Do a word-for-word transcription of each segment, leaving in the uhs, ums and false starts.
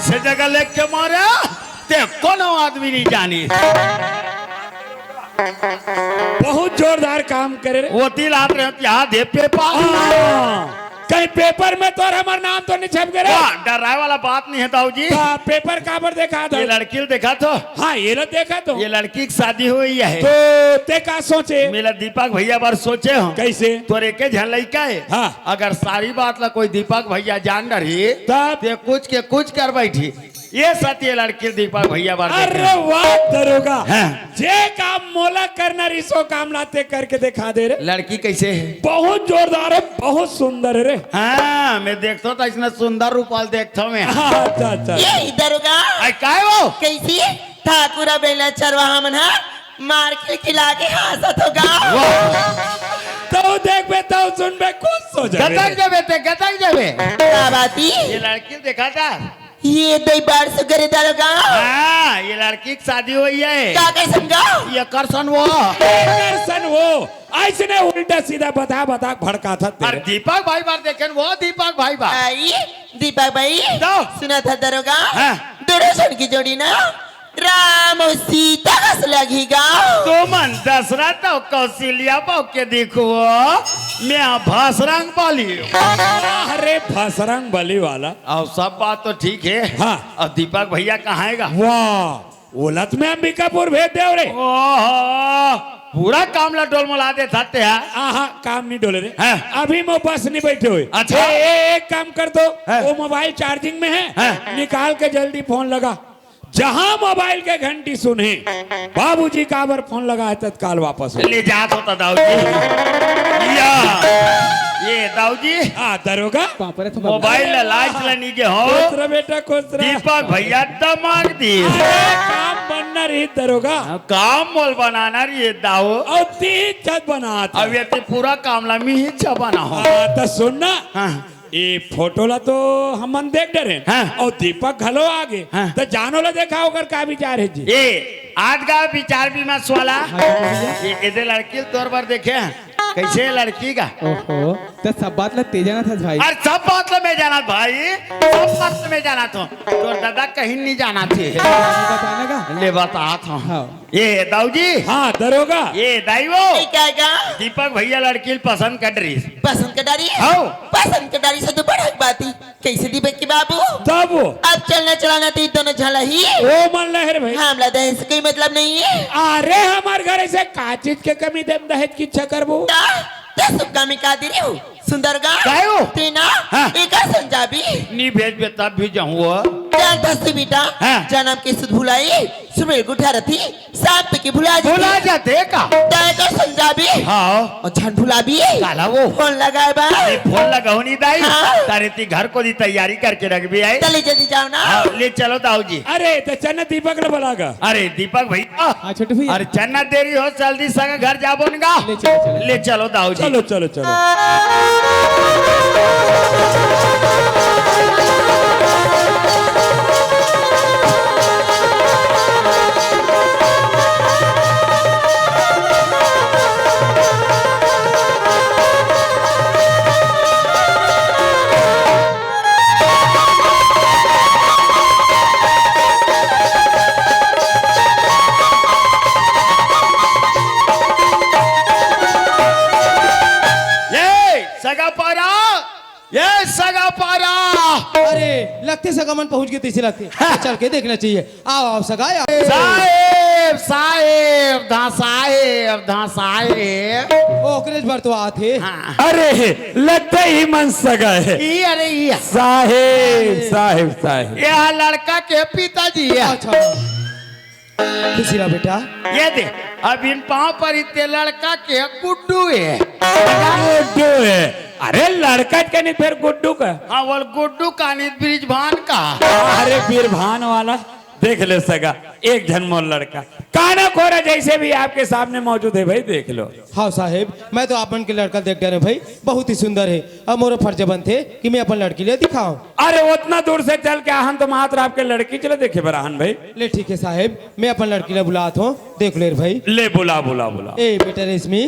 से जगह लेके मारे, ते कोनो आदमी नहीं जानी। बहुत जोरदार काम करे रे। वो तिल हाथ रहे, यहाँ दे पेपर। हाँ, कहीं पेपर में तोर हमर नाम तो नहीं छप गए रे? वाह, डराए वाला बात नहीं है, दाऊ जी। हाँ, पेपर काबर देखा था? ये लड़की ल देखा तो? हाँ, ये लो देखा तो। ये लड़की की शादी हुई है। तो ते का सोचे? मेला दीपक भैया बार सोचे हो। कैसे? तोरे के झन लइका है। हाँ। अगर सारी बात ला कोई दीपक भैया जान डरही, तब? ते कुछ के कुछ कर बैठी। ये सत्य लड़की दीपक भैया बार देखे। अरे वाह दरोगा। हाँ। जे काम मोला करना रिसो काम लाते करके दिखा दे रे। लड़की कैसे है? बहुत जोरदार है, बहुत सुंदर है रे। हाँ, मैं देखता हूँ तो इसने सुंदर रूपाल देखता हूँ मैं। अच्छा, अच्छा। ये दरोगा। अरे काय वो? कैसी? ठाकुर बेला चरवाहा मन हा मार खिलखिला के हंसत होगा। वाह। तो देखबे, तो सुनबे, खुश हो जाबे। गदक जाबे ते, गदक जाबे। का बाती? ये लड़की देखा था? ये दई बार सुग्घर दरोगा। हाँ, ये लड़की की शादी हुई है। का कर समझा? ये कर सन वो। ये कर सन वो। ऐसने उल्टा सीधा बता बता भड़का था तेरे। और दीपक भाई बार देखे न, वो दीपक भाई बार। आई, दीपक भाई, तो? सुना था दरोगा? हाँ। दोनों झन की जोड़ी ना राम और सीता कस लगी गा। तुमन दशरथ और कौशल्या पाव के देखो, मैं भसरंग बली। अरे भसरंग बली वाला। और सब बात तो ठीक है। हाँ। और दीपक भैया कहाँ है गा? वाह, ओलत में अंबिकापुर भेज दे रे। ओहो, पूरा काम ला डोलमोला दे थाते है। आहा, काम नहीं डोले रे। हाँ। अभी मैं बस नहीं बैठे हुए। अच्छा। ए, ए, एक काम कर दो, हाँ। वो मोबाइल चार्जिंग में है, हाँ। निकाल के जल्दी फोन लगा। जहां मोबाइल के घंटी सुने, बाबूजी काबर फोन लगा है, तत्काल वापस हो। ले जात होता दाऊ जी। या, ये दाऊ जी। हाँ, दरोगा। बाप रे, तो मोबाइल ला लाज ला नी के हो। खुश रह बेटा, खुश रह। दीपक भैया दमाग दी। अरे, काम बनना रही दरोगा। हाँ, काम मोल बनाना रही दाऊ। और तीन छत बनात। अब ये ते पूरा काम ला मी ही छत बना हो। हाँ, तो सुन ना। हाँ। ए फोटो ला तो हमन देख डरे। हाँ। और दीपक घलो आगे। हाँ। तो जानो ला देखा ओकर का विचार है जी। ए, आज का विचार विमर्श वाला। हाँ, भैया। ए, एदे लड़की तोर बर देखे हैं। कैसे है लड़की का? ओहो, तो सब बात ला ते जाना था भाई। अरे सब बात ला मैं जाना भाई, सब बात ला मैं जाना था। तोर दादा कहीं नहीं जाना थे। बताना का? ले बता था। हाँ। ये दाऊ जी। हाँ, दरोगा। ये दाई वो। ये क्या, क्या? दीपक भैया लड़की ल पसंद कर रही। पसंद कर डारी? हाँ। पसंद कर डारी से तो बड़ा बात ही। कैसे दीपक के बाबू? तब वो। अब चलना चलाना तो ये दोनों झला ही। वो मन लहर भाई। हमला दहेज से कोई मतलब नहीं है। अरे हमार घर ऐसे का चीज के कमी दे दहेज की इच्छा करबो? ता, ता सुक्का में का दे रही हूँ? सुंदर गा। काय हो? तेना, हाँ। एकर संजाबी। नी भेजबे तब भी जाऊँ वो। जानता से बेटा, हाँ। जन्म के सुध भुलाई, सुबह उठा रहती, शाम तक के भुला जाती। भुला जाते का? तय कर संजाबी। हाँ। और झन भुलाबी। काला वो। फोन लगाए बा। अरे फोन लगाओ नहीं दाई। हाँ। तारे ती घर को दी तैयारी करके रख भी आए। चले जल्दी जाओ ना। हाँ, ले चलो दाऊ जी। अरे तो चन्ना दीपक ने बुलागा। अरे दीपक भैया। हाँ, छोटू भैया। अरे चन्ना देरी हो, जल्दी संग घर जाबो न गा। ले चलो, चलो। ले चलो दाऊ जी। चलो, चलो, चलो। ये सगा पारा, ये सगा पारा। अरे, लगथे सगा मन पहुंच गे तइसे लगथे। हाँ। चल के देखना चाहिए। आओ, आओ, सगा, आओ। साहेब, साहेब, धा साहेब, धा साहेब। ओकरे बर तो आत हे। हाँ। अरे, लगथे ही मन सगा हे। ई, अरे, ई। साहेब, साहेब, साहेब। ये लड़का के पिताजी हे। अच्छा। खुशी रहा बेटा। ये दे, अब इन पाँव पर इतने लड़का के गुड्डू हे। गुड्डू हे। अरे लड़का के नहीं फिर गुड्डू का। हाँ, बोल गुड्डू का नहीं, बृजभान का। अरे बृजभान वाला, देख ले सगा, एक झन मोर लड़का। काना कोरा जैसे भी आपके सामने मौजूद है भाई, देख लो। हाँ साहेब, मैं तो आप मन के लड़का देख डरे भाई, बहुत ही सुंदर है। अब मोरो फर्ज बनथे कि मैं अपन लड़की ले दिखाऊं। अरे उतना दूर से चल के आहन तो मात्र आपके लड़की चले देखे बर आहन भाई। ले ठीक है साहेब, मैं अपन लड़की ले बुलात हूँ, देख ले रे भाई। ले बुला, बुला, बुला। ए बेटा रेशमी,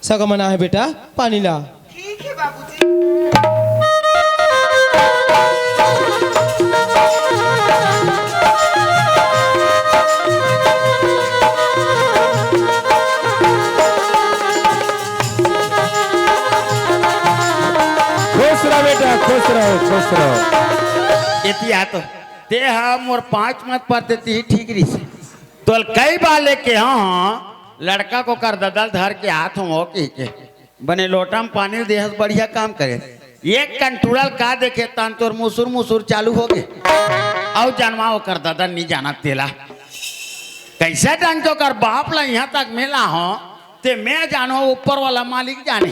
सगा मन आहे बेटा, पानी ला। ठीक है बाबूजी। एती आ तो, ते हा मोर पाँच मत परते, ती ठीक रहिस। तोल कई बार लेके, हाँ, हाँ, लड़का के ओकर ददा ल धर के आत हों कहिके। बने लोटा म पानी देहस, बढ़िया काम करे। एक कन टूरा ल का देखे, तहान तोर मुसुर मुसुर चालू होगे। अउ जनवा ओकर ददा ल नी जानत तेला। कइसे ढंग के ओकर बाप ल इहाँ तक में लाहों, ते में जानों, ऊपर वाला मालिक जानही।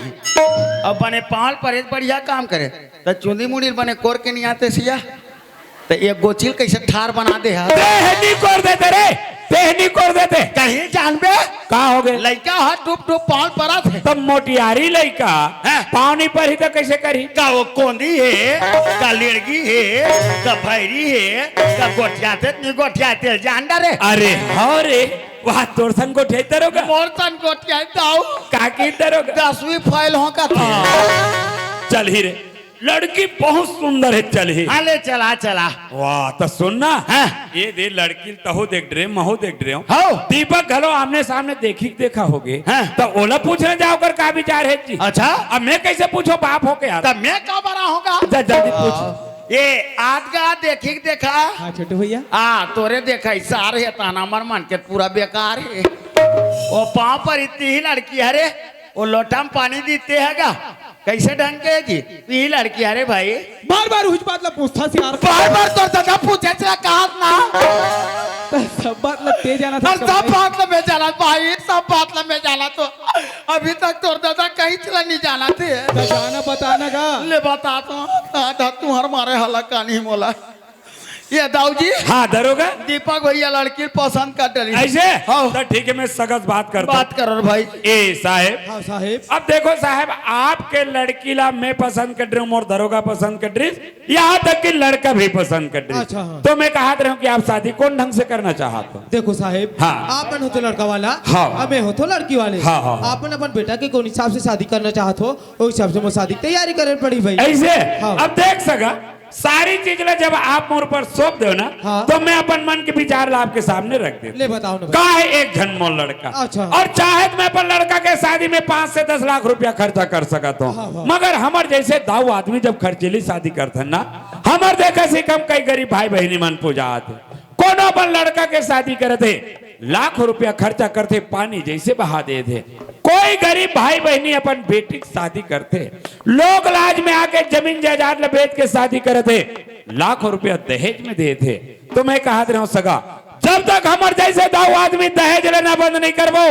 अब बने पाँव ल परे त बढ़िया काम करे, त चुंदी मुड़ी ल बने कोर के नी आते सिया। त एक गोचिल कइसे ठार बना दे हा। तेहनी कोर देते रे, तेहनी कोर देते। कहीं जानबे? का होगे? लइका ह टुप टुप पाँव ल परत हे। त मोटियारी लइका, हाँ। पाँव नी परही त कइसे करही? का वो कोंदी हे, का लेड़गी हे, का भैरी हे, का गोठियाथे त नी गोठियाथे, जान डारे। अरे हव रे, वाह, तोर सन गोठियाही दरोगा। मोर सन गोठियाही दाऊ। का की दरोगा? दसवीं फेल हों का थे। हाँ। चलही रे, लड़की बहुत सुंदर हे, चलही। हाँ, ले चला, चला। वाह, त सुन ना। हाँ। ए दे लड़की ल तहूँ देख डरे, महूँ देख डरे हों। हव। दीपक घलो आमने सामने देखी के देखा होगे। हाँ। त ओला पूछना जाओ कर का विचार हे जी। अच्छा। अब में कइसे पूछों बाप होके यार? त में का बड़ा हों गा? जा जल्दी पूछ। ए आत गा देखी के देखा। हाँ छोटू भइया। आ तोरे देखा इसार हे, ताना मर मन के पूरा बेकार हे। ओ पाँव परी त इही लड़की हरे, ओ लोटा म पानी दीते हे गा। कइसे ढंग के जी? इही लड़की हरे भाई। बार बार उहीच बात ला पूछथस यार। बार बार तोर ददा पूछे से कहा ना। त सब बात ला ते जानत हस सब भाई। बात ला में जानत भाई, सब बात ला में जानत हों। अभी तक तोर ददा कहींच ला नी जानत हे। त जाना बताना गा। ले बतात हों, दादा तुँहर मारे हला कानी मोला। ए दाऊ जी। हाँ, दरोगा। दीपक भइया लड़की ल पसंद कर डरिस। अइसे? हाँ। त ठीक हे, में सगा से बात करथों। बात करो रे भाई। ए साहेब। हाँ साहेब। अब देखो साहेब, आपके लड़की ला में पसंद कर डरे हों, मोर दरोगा पसंद कर डरिस, यहाँ तक कि लड़का भी पसंद कर डरिस। अच्छा, हाँ। त में कहत रहेंव कि आप शादी कोन ढंग से करना चाहत हो? देखो साहेब, हाँ। आप मन होथो लड़का वाला, हाँ। अउ में होथों लड़की वाले। हाँ, हाँ, हाँ। आप मन अपन बेटा के कोन हिसाब से शादी करना चाहत हो, ओ हिसाब से मोर शादी के तैयारी करे ल पड़ही भाई। अइसे? हाँ। अब देख सगा, सारी चीज ला जब आप मोर ऊपर सौंप देव ना, हाँ। त में अपन मन के विचार ला आपके सामने रख देथों। ले बताओ ना भाई। का हे एक झन मोर लड़का। अच्छा। अउ चाहे त में अपन लड़का के शादी में पाँच से दस लाख रुपया खर्चा कर सकत हों। हाँ, हाँ। मगर हमर जइसे दाऊ आदमी जब खर्चीली शादी करथन ना, हमर देखा सिखा म कई गरीब भाई बहिनी मन पुजात हे। कोनो अपन लड़का के शादी करत हे, लाखों रुपया खर्चा करथे, पानी जइसे बहा देथे। कोई गरीब भाई बहिनी अपन बेटी के शादी करथे, लोग लाज में आके जमीन जायदाद ल बेच के शादी करत हे, लाखों रुपया दहेज में देथे। त में कहत रहेंव सगा, जब तक हमर जइसे दाऊ आदमी दहेज लेना बंद नहीं करबो,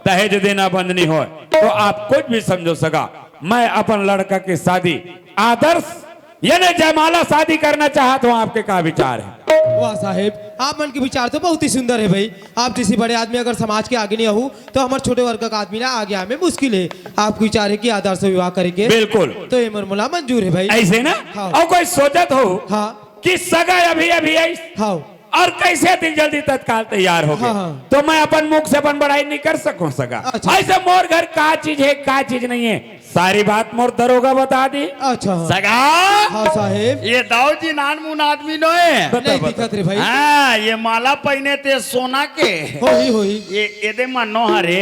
दहेज देना बंद नहीं होय। त आप कुछ भी समझो सगा, में अपन लड़का के शादी आदर्श यानी जयमाला शादी करना चाहत हों, आपके का विचार हे? वाह साहेब, आप मन के विचार तो बहुत ही सुंदर हे भाई। आप जइसे बड़े आदमी अगर समाज के आगे नहीं आहू, त हमर छोटे वर्ग का आदमी ला आगे आए में मुश्किल हे। आपके विचार हे कि आदर्श विवाह करे के? बिल्कुल। त ए मन मोला मंजूर हे भाई। अइसे ना? हाँ। अउ कोई सोचत हो हाँ। कि सगा अभी अभी आइस हाँ। अउ कइसे अतिक जल्दी तत्काल तैयार होगे? हाँ, हाँ। त में अपन मुख से अपन बड़ाई नहीं कर सकँव सगा। अच्छा। अइसे मोर घर का चीज हे, का चीज नहीं हे, सारी बात मोर दरोगा बता दिस। अच्छा, हाँ। सगा। हाँ साहेब। ए दाऊ जी नानमुन आदमी नोहे। बता, नहीं बता। दिखत रे भाई। हाँ, ए माला पहिने ते सोना के। होही, होही। ए, ए दे मन नो हरे,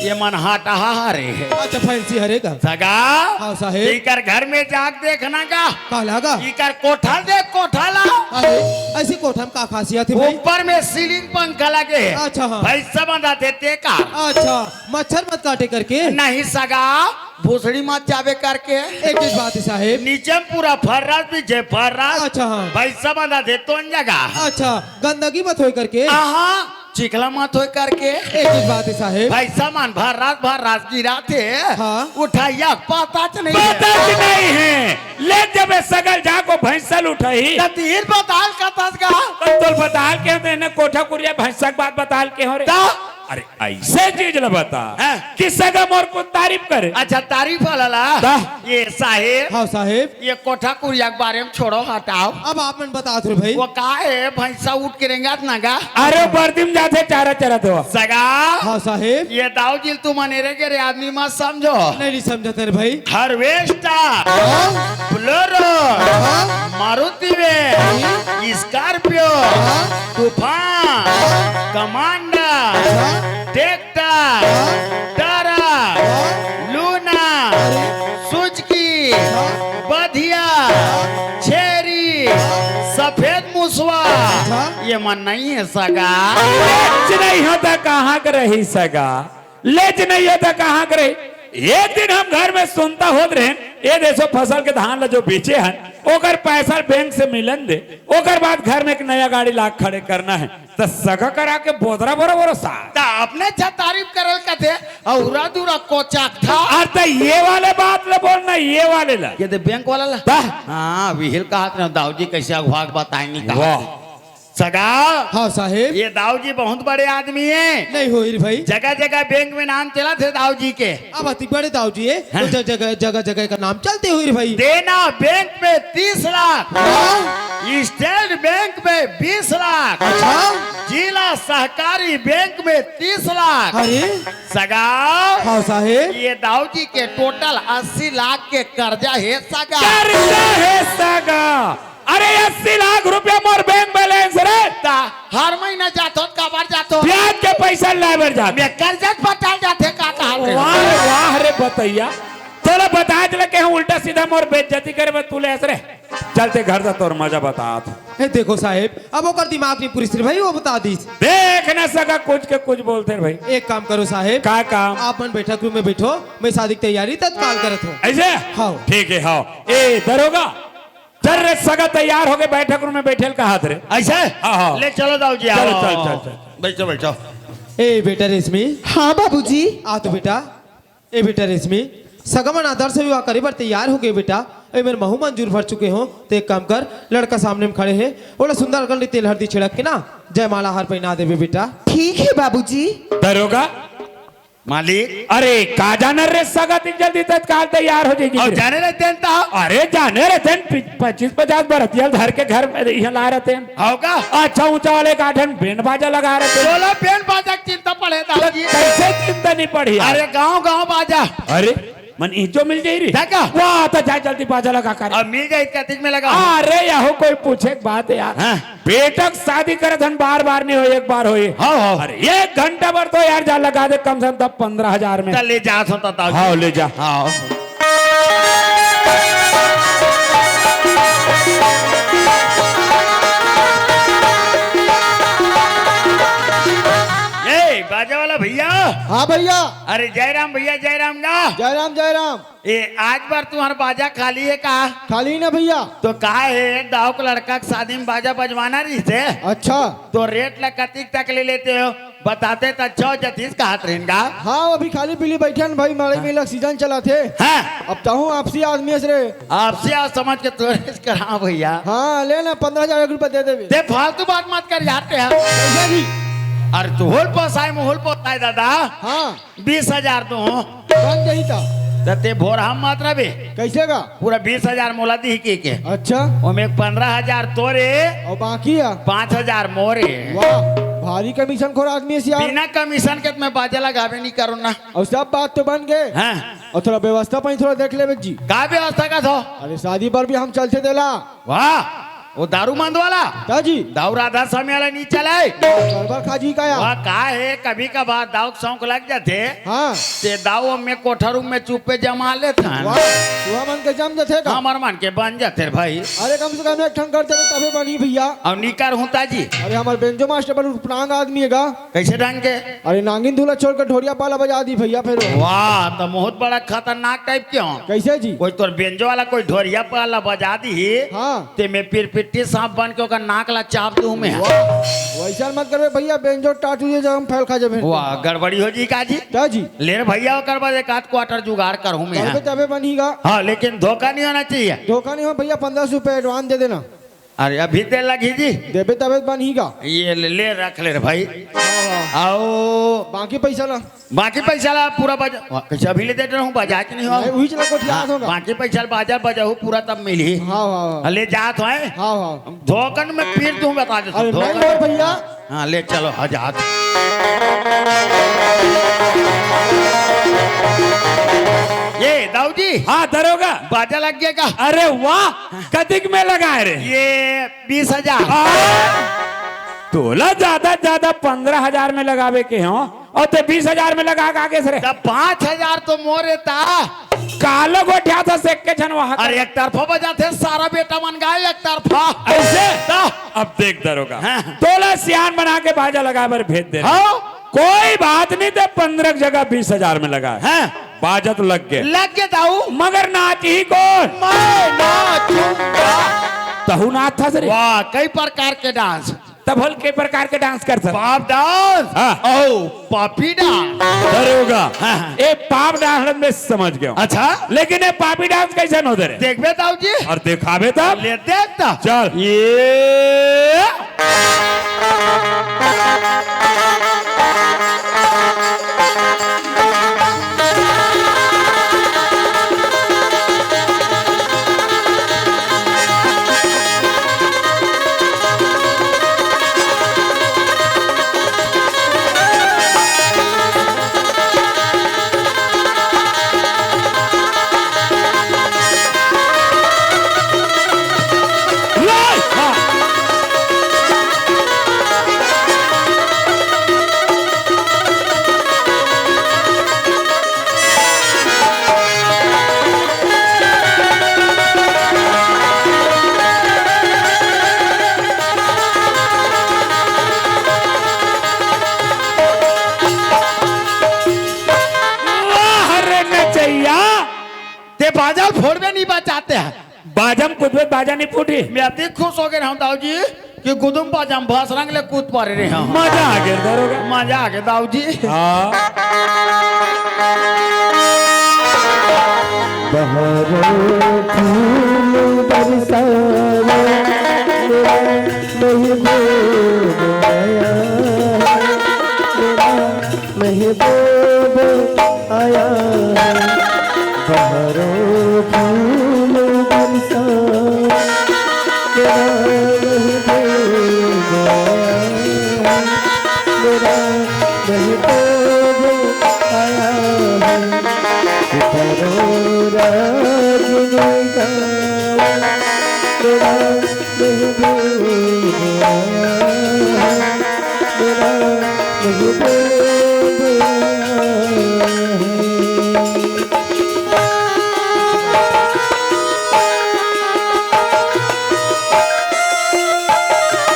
ए मन हाटाहा हरे। अच्छा, फैंसी हरे का? सगा। हाँ साहेब। इकर घर में जाके देखना का? का लगा? इकर कोठा देख, कोठा ला। अरे, अइसे कोठा म का खासियत हे भाई? ऊपर में सीलिंग पंखा लगे हे। अच्छा, हाँ। भैंसा बंधाथे ते का। अच्छा, मच्छर मत काटे करके? नहीं सगा, भूसड़ी मत जाबे करके। एक चीज बात हे साहेब। नीचे म पूरा फर्रास, पीछे फर्रास। अच्छा, हाँ। भैंसा बंधाथे तोन जगा। अच्छा, गंदगी मत होय करके? आहा, चिखला मत होय करके। एक चीज बात हे साहेब। भैंसा मन भर्रास भर्रास गिराथे। हाँ। उठइया के पता च नहीं हे। पता च नहीं हे। ले जब ए सगा ल जाके भैंसा ल उठही। त तीर बताल कतस का? त तोल बताल के त एने कोठा कुरिया भैंसा के बात बताल के हों रे। त? अरे अइसे चीज ल बता हाँ। कि सगा मोर कुछ तारीफ करे। अच्छा, तारीफ वाला ला? त? ए साहेब। हाँ साहेब। ए कोठा कुरिया के बारे म छोड़ो, हटाओ। अब आप मन बतात रहो भाई। ओ का हे, भैंसा उठ के रेंगत ना गा? अरे बरदी म जाथे चारा चरत हो। सगा। हाँ साहेब। ए दाऊ जी ल तुमन एरे गेरे आदमी मत समझो। नहीं, नहीं समझत हे रे भाई। हार्वेस्टर, हाँ। बोलेरो, हाँ। मारुति वैन, हाँ। स्कॉर्पियो, हाँ। तूफान, हाँ। कमांडर, हाँ। ट्रैक्टर, हाँ। ट्रक, हाँ। लूना, अरे। सुजुकी, हाँ। बधिया, हाँ। छे सफेद मुसवा। अच्छा। ये मन नहीं है सगा। लेच नहीं होता कहाँ के रही सगा, लेच नहीं होता कहाँ के रही। एक दिन हम घर में सुनता होत रहे, ये देशो फसल के धान ला जो बेचे हन, ओकर पैसा बैंक से मिलन दे, ओकर बाद घर में एक नया गाड़ी ला खड़े करना है, त सगा करा के बोदरा बोरो बोरो सा। त अपने अच्छा तारीफ करल कथे, अउ उरा दूरा कोचाक था। अरे त ये वाले बात ले बोलना, ये वाले ला। ये दे बैंक वाला ला। त? हाँ, विहिल कहा था दाऊ जी कैसे अगुवा के बताए नहीं कहा। वाह। सगा। हाँ साहेब। ये दाऊ जी बहुत बड़े आदमी है। नहीं होई रे भाई। जगह जगह बैंक में नाम चला थे दाऊ जी के। अब अति बड़े दाऊ जी है। हाँ। तो ज-, जगह, जगह, जगह का नाम चलते होई रे भाई। देना बैंक में तीस लाख। हाँ। स्टेट बैंक में बीस लाख। अच्छा। जिला सहकारी बैंक में तीस लाख। अरे। सगा। हाँ साहेब। ये दाऊ जी के टोटल अस्सी लाख के कर्जा है सगा। कर्जा है सगा। अरे अस्सी लाख रुपया मोर बैंक बैलेंस रे। ता हर महीना जात होत, काबर जात होत? ब्याज के पैसा लाए बर जात। मैं कर्जा पटाल जाथे का कहा थे? वाह रे, वाह रे बतैया, तोला बता चले के हम उल्टा सीधा मोर बेइज्जती करे बर तू ले हस रे। चलते घर जा तोर मजा बतात। ए, देखो साहेब, अब ओकर दिमाग नहीं पूरी सिर्फ भाई वो बता दीस। देख न सका कुछ के कुछ बोलते रे भाई। एक काम करो साहेब। का काम? आप मन बैठक रूम में बैठो, मैं शादी की तैयारी तत्काल करत हूँ। ऐसे? हाँ। ठीक है, हाँ। ए दरोगा, चल रे सगा तैयार हो गए, बैठक रूम में बैठे ल कहा थे रे। ऐसे? हाँ, हाँ। ले चलो दाऊ जी, चलो, आओ, चल, आओ। चल, चल। बैठो, बैठो। ए बेटा रेशमी। हाँ बाबूजी। आ तो बेटा। ए बेटा रेशमी, सगा मन आदर्श विवाह करे बर तैयार हो गए बेटा। ए मेर महू मंजूर भर चुके हो, तो एक काम कर, लड़का सामने में खड़े है, ओला सुंदर अकन ले तेल हरदी छिड़क के ना जयमाला हार पहना देबे बेटा। ठीक है बाबूजी। दरोगा। मालिक। अरे का जाने रे सगा, इतनी जल्दी तत्काल तैयार हो जाएगी और रे। जाने रहते हैं तो? अरे जाने रहते हैं, पि-, पच्चीस पचास बरतिया धर के घर में यहाँ ला रहते हैं। होगा। अच्छा ऊंचा वाले का ढंग बैंड बाजा लगा रहते हैं। चलो बैंड बाजा की चिंता पड़े तो दाऊ जी। कैसे चिंता नहीं पड़ी यार? अरे गांव गांव बाजा। अरे मन इज्जो मिल जाई रे। देखा? वाह, तो जाए जल्दी बाजा लगा कर। अब मिल जाए इतने अधिक में लगा। अरे यहो कोई पूछे के बात है यार। हाँ। बेटा के शादी करे धन बार बार नहीं होई, एक बार होई। हाँ, हाँ। अरे एक घंटा भर तो यार जा लगा दे कम से कम तब पन्द्रह हजार में। चल ले जा सो तब। हाँ, ले जा। हाँ। ए, बाजा वाला भैया। हाँ भैया। अरे जयराम भैया, जयराम गा। जयराम, जयराम। ए, आज बार तुम्हार बाजा खाली है का? खाली ना भैया। तो का है, दाऊ के लड़का के शादी में बाजा बजवाना रहिस हे। अच्छा। तो रेट ला कतिक तक ले लेते हो? बताते त अच्छा हो जतिस कहत रहेन गा। हाँ, अभी खाली पीली बैठे हैं भाई, मड़ई में सीजन चलत हे। हाँ। अब तहूँ आपसी आदमी हस रे। आपसी आज समझ के तोरे से करा भैया। हाँ, ले ना, पन्द्रह हजार एक रुपया दे देबे। ते फालतू बात मत कर यार, ते यार। भैया जी। अरे तू होल पोसाय, मैं होल पोसाय दादा। हाँ। बीस हजार तो हो। बन जाही त। त ते भोरहा मत रबे। कैसे का? पूरा बीस हजार मोला दिही के के। अच्छा। ओमे एक पन्द्रह हजार तोरे। और बाकी है? पाँच हजार मोरे। वाह, भारी कमीशन खोर आदमी है यार। बिना कमीशन के त मैं बाजा लगाबे नहीं करो ना। और सब बात तो बन गए। हाँ। और थोड़ा व्यवस्था पानी थोड़ा देख लेबे जी। का व्यवस्था का थो? अरे शादी पर भी हम चलते देला। वाह, वो दारू मंद वाला? का जी? दाऊ राधा स्वामी वाला नहीं चलाए? गड़बड़ खा जी का यार? वाह, का है, कभी कभार दाऊ के शौक लग जाते। हाँ। ते दाऊ में कोठा रूम में चुप्पे जमा लेथन। वाह, तू हमन के जम जाथे का? हमर मन के बन जाथे रे भाई। अरे कम से कम एक ठन कर देबे तबे बनी भैया। अब निकर होता जी। अरे हमर बेंजो मास्टर बड़ उपरांग आदमी है गा। कैसे ढंग के? अरे नागिन धुला छोड़ के ढोरिया पाला बजा दी भैया फिर। वाह, तो बहुत बड़ा खतरनाक टाइप के हो। कैसे जी? कोई तोर बेंजो वाला कोई ढोरिया पाला बजा दी ही, हाँ। ते में पिरपिट्टी सांप बन के ओकर नाक ला चाप दूं मैं। वाह, वैसा मत करबे भैया, बेंजो टाटू जे जगह में फैल खा जाबे। वाह, गड़बड़ी हो जी का जी? का जी? ले रे भैया, ओकर बाद एक आध क्वार्टर जुगाड़ करहूं मैं। तबे, तबे बनी गा। हाँ, लेकिन धोखा नहीं होना चाहिए। धोखा नहीं हो भैया, पन्द्रह सौ रुपया एडवांस दे देना। अरे अभी दे लगी जी। देबे तबे बनही गा। ये ले, ले रख ले रे भाई। हाँ। आओ। बाकी पैसा ला। बाकी पैसा ला पूरा बजा-, वाह, कैसे अभी ले दे रहा हूँ, बजा के नहीं हो। नहीं, वही चला कोठी हाँ, हाथ होगा। बाकी पैसा ला बाजा बजाहू पूरा तब मिली। हाँ, हाँ, हाँ। ले जात है। हाँ, हाँ। धोखन में पीर दूं बता दे। अरे नहीं धोखन। मोर भैया। हाँ, ले चलो हजार। ये दाऊ जी। हाँ, दरोगा। बाजा लग गया का? अरे वाह, कतिक में लगाए रे? ये बीस हजार। आ, तोला ज्यादा से ज्यादा पन्द्रह हजार में लगावे के हो, और ते बीस हजार में लगा के आगे से रे। तब पाँच हजार तो मोरे ता। कालो गोठिया था सेक के छन वहाँ का। अरे एक तरफा बजा थे सारा बेटा मन गाए एक तरफा। ऐसे? ता। अब देख दरोगा, हाँ। तोला सियान बना के बाजा लगाए बर भेज दे। हाँ। कोई बात नहीं, ते पंद्रह जगह बीस हजार में लगा। हाँ। बाजा तो लग गए। लग गए दाऊ। मगर नाचही कोन? मैं नाचूंगा। तहू नाचथस रे। वाह, कई प्रकार के डांस। तब होल के प्रकार के डांस करथस? पाप डांस। हाँ। ओ, पापी डांस। दरोगा। हाँ, हाँ। ए पाप डांस में समझ गया। अच्छा। लेकिन ये पापी डांस कैसे होते रे? देखबे दाऊ जी। और दिखाबे तब? ले देख तब। चल। ये वाह रे नचैया। ते बाजा फोड़बे नहीं बचाते हैं। बाजा में कुदबे बाजा नहीं फूटी। मैं अति खुश हो गए हूँ दाऊ जी कि गुदुम बाजा में भस रंग ले कूद पा रहे हैं। मजा आ गया दरोगा। मजा आ गया दाऊ जी। हाँ। बहारों फूल बरसावे, मेरा महबूब आया है, मेरा महबूब आया है। बहारों फूल बरसा, मेरा महबूब आया है, मेरा महबूब आया है। सितारों राग में गावे, मेरा महबूब आया है, मेरा महबूब आया है।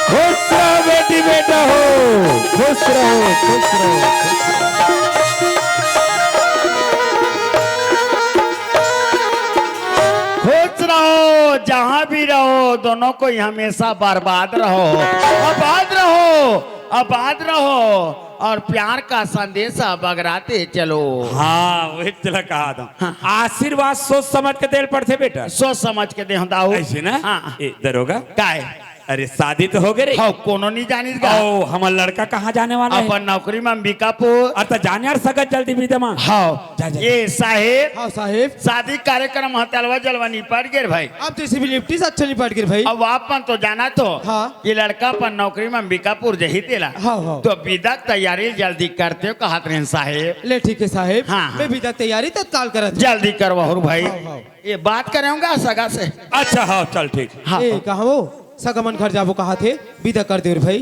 खुश रहो बेटी, बेटा हो, खुश रहो, खुश रहो, खुश रहो। खुश रहो, जहाँ भी रहो, दोनों को ही हमेशा बर्बाद रहो, आबाद रहो, आबाद रहो, और प्यार का संदेश बगराते चलो। हाँ, वही चला कहा था। हाँ। आशीर्वाद सोच समझ के देल पड़थे बेटा। सोच समझ के दे दाऊ। ऐसे ना? हाँ। ए, दरोगा। काय? अरे शादी तो हो गए रे। हाँ, कोनो नहीं जानिस गा। ओ, हमर लड़का कहाँ जाने वाला है? अपन नौकरी में अंबिकापुर। अरे तो जाने यार, सगत जल्दी विदा मांग। हाँ। जा, जा। ए साहेब। हाँ साहेब। शादी कार्यक्रम ह तलवा जलवा निपट गए भाई। अब जैसे भी निपटी से अच्छा निपट गए भाई। अब आप मन तो जाना तो। हाँ। ये लड़का अपन नौकरी में अंबिकापुर जही तेला। हाँ, हाँ। तो विदा के तैयारी जल्दी करते हो कहत रहे साहेब। ले ठीक है साहेब। हाँ, हाँ। मैं विदा के तैयारी तत्काल करत हूँ। जल्दी करवाओ भाई। हाँ, हाँ। ये बात करे होंगे सगा से। अच्छा, हाँ, चल ठीक। हाँ। ए, कहाँ वो? सगा मन घर जाबो कहा थे, विदा कर दे रे भाई।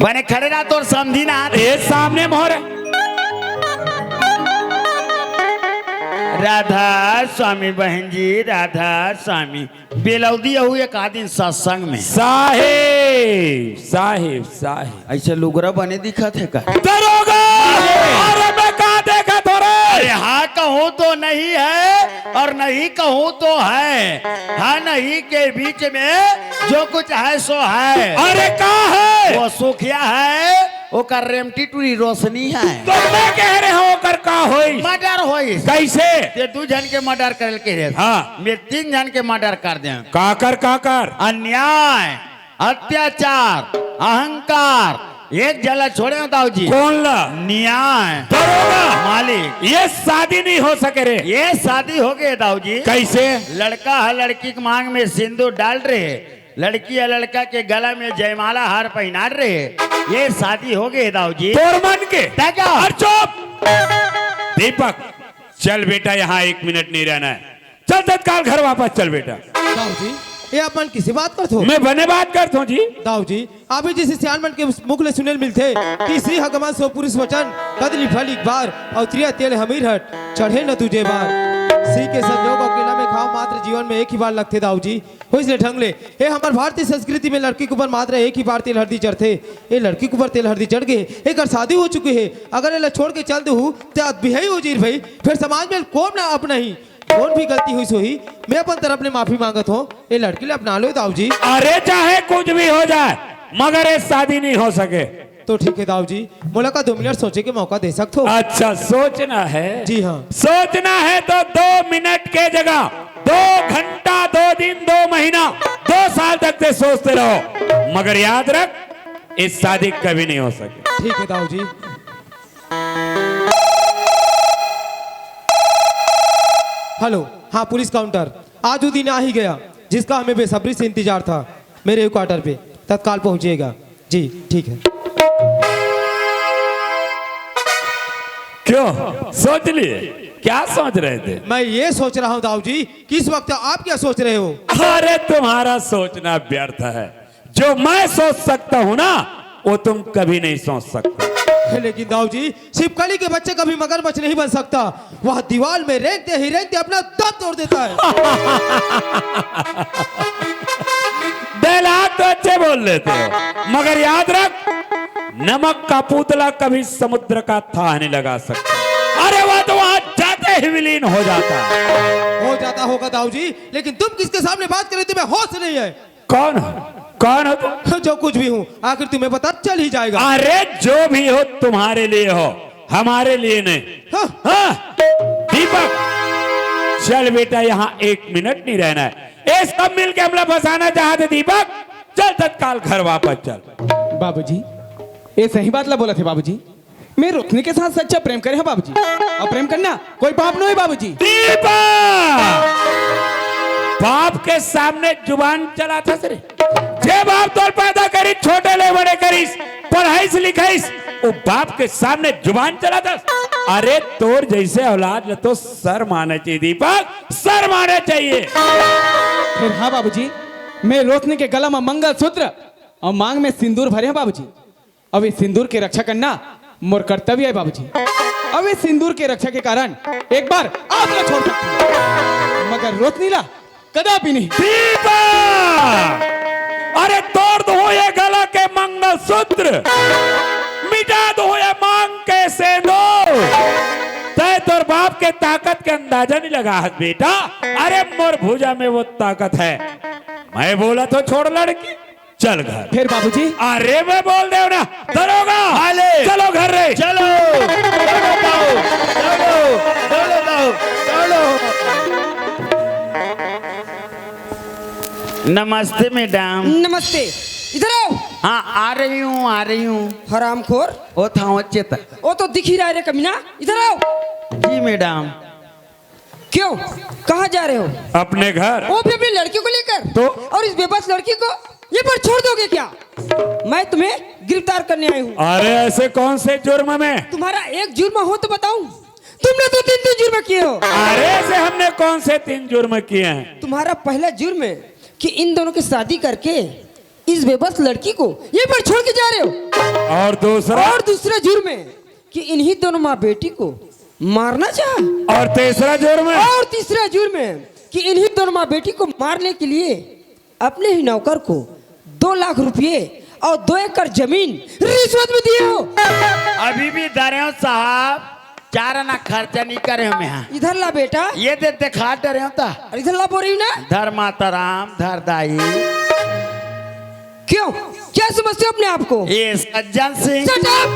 बने खड़े रहा तोर समझी ना। ए, सामने मोहर। राधा स्वामी बहन जी, राधा स्वामी। बेलौदी अहू एक आदिन सत्संग में। साहेब, साहेब, साहेब। ऐसे लुगरा बने दिखत है का? दरोगा! अरे मैं का देखत हो रे? अरे हाँ कहूँ तो नहीं है और नहीं कहूँ तो है। हाँ नहीं के बीच में जो कुछ है सो है। अरे का है? वो सुखिया है, ओकर रेमटी टूरी रोशनी है। तो मैं कह रहे हूँ ओकर का होई? मर्डर होई। कैसे? ये दू झन के मर्डर करे के रहे। हाँ। मैं तीन झन के मर्डर कर दे। काकर, काकर? अन्याय, अत्याचार, अहंकार, एक झन ला छोड़े हो दाऊ जी। कौन ला? न्याय। दरोगा। मालिक। ये शादी नहीं हो सके रे। ये शादी हो गए दाऊ जी। कैसे? लड़का है लड़की के मांग में सिंदूर डाल रहे, लड़की है लड़का के गला में जयमाला हार पहना रहे, ये शादी हो गए दाऊ जी। तोर मन के। तका। और चुप। दीपक, चल बेटा, यहाँ एक मिनट नहीं रहना है। चल तत्काल घर वापस चल बेटा। दाऊ जी, ये आप मन किसी बात करत हो? मैं बने बात करत हूँ जी। दाऊ जी, अभी जैसे सियान मन के मुख ले सुनेल मिलथे कि स्त्री हगमा सो पुरुष वचन, कदली फल एक बार, और त्रिया तेल हमीर हट, चढ़े न तुझे बार। स्त्री के संजोग अकेला में मात्र जीवन में एक ही बार लगथे दाऊ जी। वइसने ढंग ले, हे हमर भारतीय संस्कृति में लड़की के ऊपर मात्र एक ही बार तेल हरदी चढ़थे। ये लड़की के ऊपर तेल हरदी चढ़ गए, एकर शादी हो चुकी है, अगर एला छोड़ के चल देहू त बिहाई हो जही भाई, फिर समाज में कोन ना अपनाही। कौन भी गलती हुई सोही, मैं अपन तरफ ले माफी मांगत हूँ, ये लड़की ले अपना लो दाऊ जी। अरे चाहे कुछ भी हो जाए, मगर ये शादी नहीं हो सके। तो ठीक है दाऊ जी, मोला का दो मिनट सोचे के मौका दे सकत हो? अच्छा, सोचना है? जी हाँ। सोचना है तो दो मिनट के जगह दो घंटा, दो दिन, दो महीना, दो साल तक ते सोचते रहो, मगर याद रख, ये शादी कभी नहीं हो सके। ठीक है दाऊ जी। हेलो, हाँ पुलिस काउंटर, आज वो दिन आ ही गया जिसका हमें बेसब्री से इंतजार था। मेरे क्वार्टर पे तत्काल पहुंचिएगा। जी ठीक है। क्यों, सोच लिए? क्या सोच रहे थे? मैं ये सोच रहा हूँ दाऊ जी कि इस वक्त आप क्या सोच रहे हो? अरे तुम्हारा सोचना व्यर्थ है। जो मैं सोच सकता हूँ ना, वो तुम कभी नहीं सोच सकते। लेकिन दाऊ जी, छिपकली के बच्चे कभी मगरमच्छ नहीं बन सकता। वह दीवार में रेंगते ही रेंगते अपना दम तोड़ देता है। डायलॉग तो अच्छे बोल लेते हो, मगर याद रख, नमक का पुतला कभी समुद्र का थाह नहीं लगा सकता। अरे वह तो वहां जाते ही विलीन हो जाता है। हो जाता होगा दाऊ जी, लेकिन तुम किसके सामने बात कर रहे हो, तुम्हें होश नहीं है। कौन हो? कौन हो तुम? जो कुछ भी हूँ, आखिर तुम्हें पता चल ही जाएगा। अरे जो भी हो, तुम्हारे लिए हो, हमारे लिए नहीं। हाँ। हाँ। दीपक, चल बेटा, यहाँ एक मिनट नहीं रहना है। ये सब मिलके हमला फंसाना चाहते दीपक, चल तत्काल घर वापस चल। बाबूजी, ये सही बात ला बोलथे बाबूजी। मैं रोशनी के साथ सच्चा प्रेम करे हंव बाबूजी। अउ प्रेम करना कोई पाप नोहे बाबूजी। दीपक! बाप के सामने जुबान चलाथस रे। जे बाप तोर पैदा करिस, छोटे ले बड़े करिस, पढ़ाइस लिखाइस, वो बाप के सामने जुबान चलाथस। अरे तोर जैसे औलाद ल तो शर्म आना चाहिए दीपक, शर्म आना चाहिए। फिर हाँ बाबूजी, मैं रोशनी के गला में मंगलसूत्र अउ मांग में सिंदूर भरे हंव बाबूजी। अब ये सिंदूर के रक्षा करना मोर कर्तव्य है बाबूजी। अब ये सिंदूर के रक्षा के कारण एक बार आप ला छोड़ सकता हूँ, मगर रोशनी ला कदापि नहीं। दीपक! अरे तोड़ दूं ये गला के मंगलसूत्र, मिटा दूं ये मांग के सिंदूर। तय तोर बाप के ताकत के अंदाजा नहीं लगा हस बेटा। अरे मोर भुजा में वो ताकत है। मैं बोला तो छोड़ लड़की, चल घर। फिर बाबूजी? अरे मैं बोल दे ना, दरोगा, हाले। चलो घर रे। चलो, दौड़ो, दौड़ो, दौड़ो, दौड़ो, दौड़ो। नमस्ते मैडम। नमस्ते। इधर आओ। हाँ, आ रही हूँ, आ रही हूँ। हरामखोर। वो था वो चेता। वो तो दिख ही रहा है रे कमीना। इधर आओ। जी मैडम। क्यों, कहाँ जा रहे हो? अपने घर। वो भी अपनी लड़की को लेकर? तो? और इस बेबस लड़की को ये पर छोड़ दोगे क्या? मैं तुम्हें गिरफ्तार करने आई हूँ। अरे ऐसे कौन से जुर्म में? तुम्हारा एक जुर्म हो तो बताऊं? तुमने तो तीन तीन जुर्म किए हो। अरे ऐसे हमने कौन से तीन जुर्म किए हैं? तुम्हारा पहला जुर्म है कि इन दोनों की शादी करके इस बेबस लड़की को ये पर छोड़ के जा रहे हो। और दूसरा? और दूसरा जुर्म है कि इन्हीं दोनों माँ बेटी को मारना चाहा। और तीसरा जुर्म? और तीसरा जुर्म है कि इन्हीं दोनों माँ बेटी को मारने के लिए अपने ही नौकर को दो लाख रुपये और दो एकड़ जमीन रिश्वत में दिए हो। अभी भी धरे हो साहब, चार आना खर्चा नहीं करे हो मैं। इधर ला बेटा। ये दे दिखा डरे हो ता। और इधर ला बोल रही हूँ ना। धर माता राम, धर दाई। क्यों, क्या समझते हो अपने आप को? ये सज्जन सिंह। Shut up!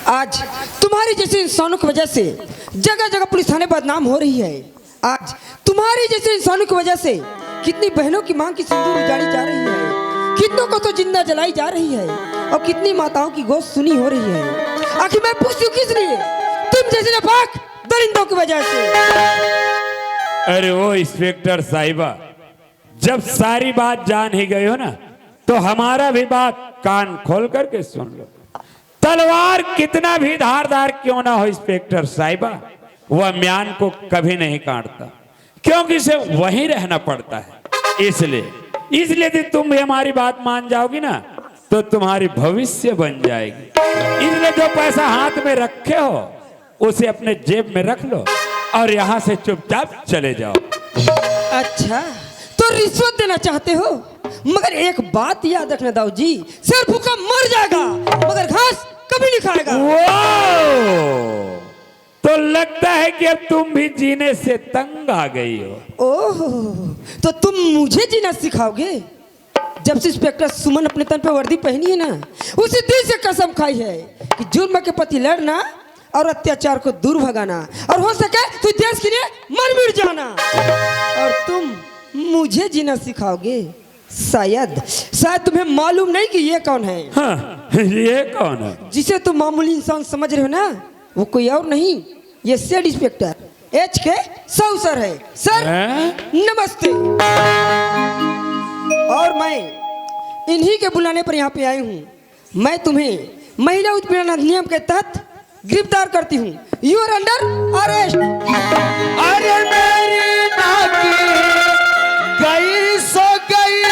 आज तुम्हारे जैसे इंसानों की वजह से जगह जगह पुलिस थाने बदनाम हो रही है। आज तुम्हारे जैसे इंसानों की वजह से कितनी बहनों की मांग की सिंदूर उजाड़ी जा रही है, कितनों को तो जिंदा जलाई जा रही है और कितनी माताओं की गोद सुनी हो रही है। आखिर मैं पूछती हूँ किस लिए? तुम जैसे नापाक दरिंदों की वजह से। अरे ओ इंस्पेक्टर साहिबा, जब सारी बात जान ही गए हो ना, तो हमारा भी बात कान खोल करके सुन लो। तलवार कितना भी धारदार क्यों ना हो इंस्पेक्टर साहिबा, वह म्यान को कभी नहीं काटता, क्योंकि उसे वहीं रहना पड़ता है। इसलिए, इसलिए यदि तुम भी हमारी बात मान जाओगी ना, तो तुम्हारी भविष्य बन जाएगी। इसलिए जो पैसा हाथ में रखे हो, उसे अपने जेब में रख लो। और यहाँ से चुपचाप चले जाओ। अच्छा, तो रिश्वत देना चाहते हो, मगर एक बात याद रखना दाऊ जी, शेर भूखा मर जाएगा, मगर घास कभी नहीं खाएगा। वो तो लगता है कि अब तुम भी जीने से तंग आ गई हो। ओह, तो तुम मुझे जीना सिखाओगे? जब से इंस्पेक्टर सुमन अपने तन पे वर्दी पहनी है ना, उसी दिन से कसम खाई है कि जुर्म के प्रति लड़ना और अत्याचार को दूर भगाना, और हो सके तो देश के लिए मर मिट जाना। और तुम मुझे जीना सिखाओगे? शायद, शायद तुम्हें मालूम नहीं कि ये कौन है। हाँ, ये कौन है? जिसे तुम मामूली इंसान समझ रहे हो ना, वो कोई और नहीं, ये सेड इंस्पेक्टर एच के साहू सर है। सर, हैं? नमस्ते। और मैं इन्हीं के बुलाने पर यहाँ पे आई हूँ। मैं तुम्हें महिला उत्पीड़न अधिनियम के तहत गिरफ्तार करती हूँ। You are under arrest। अरे मेरी नाकी गई सो गई,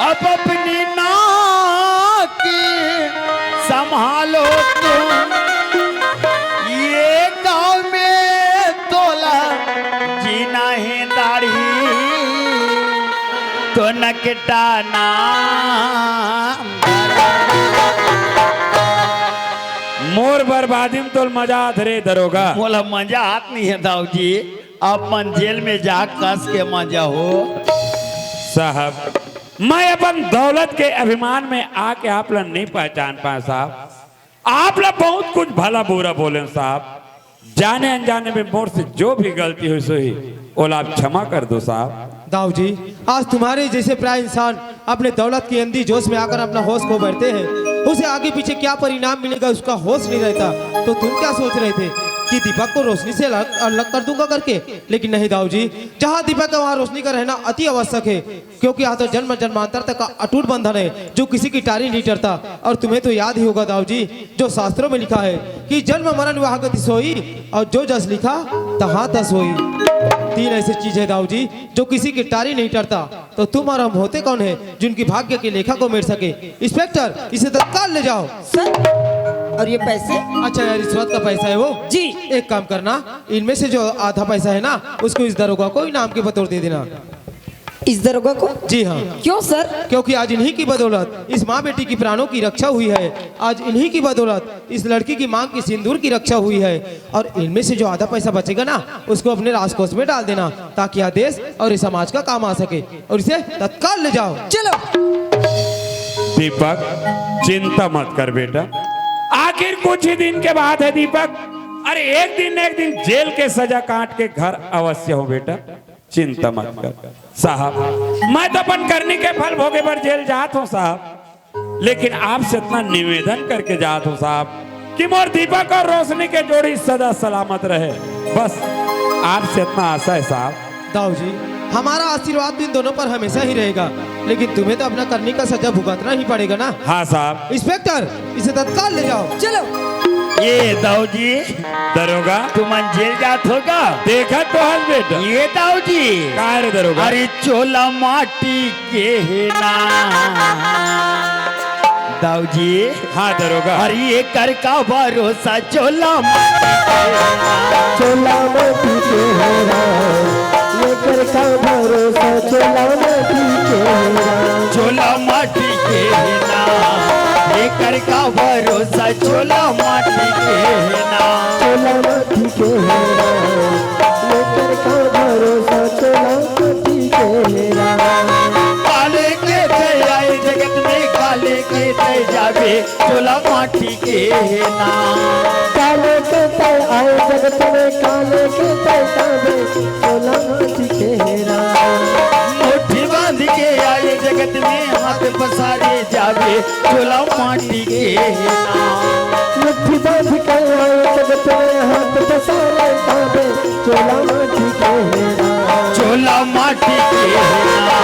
अब अपनी नाकी संभालो तुम। ये गांव में तोला जीना है दाढ़ी, तो नकटाना। मोर बर्बादी में तोल मजा आत रे दरोगा। मोला मजा आत नहीं है दाऊ जी, आप मन जेल में जा कस के मजा हो। साहब, मैं अपन दौलत के अभिमान में आके आप ला नहीं पहचान पाए साहब। आप ला बहुत कुछ भला बुरा बोले साहब। जाने अनजाने में मोर से जो भी गलती हुई सो ही, ओला आप क्षमा कर दो साहब। दाऊ जी, आज तुम्हारे जैसे प्राय इंसान अपने दौलत की अंधी जोश में आकर अपना होश खो बैठते हैं। उसे आगे पीछे क्या परिणाम मिलेगा, उसका होश नहीं रहता। तो तुम क्या सोच रहे थे कि दीपक को रोशनी से अलग, अलग कर दूंगा करके? लेकिन नहीं दाऊ जी, जहाँ दीपक है वहाँ रोशनी का रहना अति आवश्यक है, क्योंकि यहाँ तो जन्म जन्मांतर तक का अटूट बंधन है, जो किसी की टारी नहीं टरता। और तुम्हें तो याद ही होगा दाऊ जी, जो शास्त्रों में लिखा है कि जन्म मरण वह गति सोई, और जो जस लिखा तहाँ तस होई। तीन ऐसी चीज है दाऊ जी, जो किसी की टारी नहीं टरता। तो तुम और हम होते कौन है, जिनकी भाग्य की लेखा को मेट सके? इंस्पेक्टर, इसे तत्काल ले जाओ। सर, और ये पैसे? अच्छा यार, रिश्वत का पैसा है वो। जी। एक काम करना, इनमें से जो आधा पैसा है ना, उसको इस दरोगा को इनाम के बतौर दे देना। इस दरोगा को? जी हाँ। क्यों सर? क्योंकि आज इन्हीं की बदौलत इस माँ बेटी की प्राणों की रक्षा हुई है। आज इन्हीं की बदौलत इस लड़की की मांग की सिंदूर की रक्षा हुई है। और इनमें से जो आधा पैसा बचेगा ना, उसको अपने राजकोष में डाल देना, ताकि यह देश और इस समाज का काम आ सके। और इसे तत्काल ले जाओ। चलो। दीपक, चिंता मत कर बेटा, आखिर कुछ ही दिन के बाद है दीपक। अरे, एक दिन न एक दिन जेल के सजा काट के घर अवश्य हो बेटा, चिंता मत कर। साहब, मैं तो अपन करनी के फल भोगे बर जेल जात हूँ साहब, लेकिन आपसे इतना निवेदन करके जात हूँ साहब कि मोर दीपक और रोशनी के जोड़ी सदा सलामत रहे। बस आपसे इतना आशा है साहब। दाऊ जी, हमारा आशीर्वाद तो इन दोनों पर हमेशा ही रहेगा, लेकिन तुम्हें तो अपना करनी का सजा भुगतना ही पड़ेगा ना। हाँ साहब। इंस्पेक्टर, इसे तत्काल ले जाओ। चलो। ये दाऊ जी, दरोगा। तुमन जेल जात होगा। देखा तो हस बेटा। ये दाऊ जी। का रे दरोगा? अरे चोला माटी के हे ना। दाऊ जी। हाँ दरोगा। अरे ये कर का भरोसा चोला माटी के हे ना। चोला माटी के हे ना। ये कर का भरोसा चोला माटी के हे ना। चोला माटी के हे ना। ये कर का भरोसा चोला माटी के हे ना। चोला माटी के हे ना। ये कर का भरोसा चोला माटी के हे ना। काले के तै आए जगत में, काले के तै जाबे, चोला माटी के हे ना। काले के तै आए जगत में, काले के तै जाबे, चोला माटी के हे ना। मुट्ठी बांध के आए जगत में, हाथ पसारे जाबे, चोला माटी के हे ना। मुट्ठी बांध के आए जगत में, हाथ पसारे जाबे, चोला माटी के हे ना। चोला माटी के हे ना।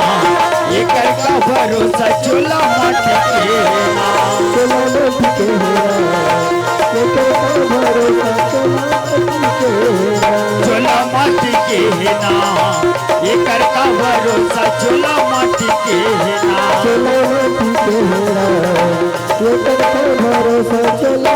ये कर का भरोसा चोला माटी के हे ना। चोला माटी के हे ना। ये कर का भरोसा चोला माटी के हे ना। चोला माटी के हे ना। ये कर का भरोसा चोला माटी के हे ना। चोला माटी के हे ना। ये कर का भरोसा चोला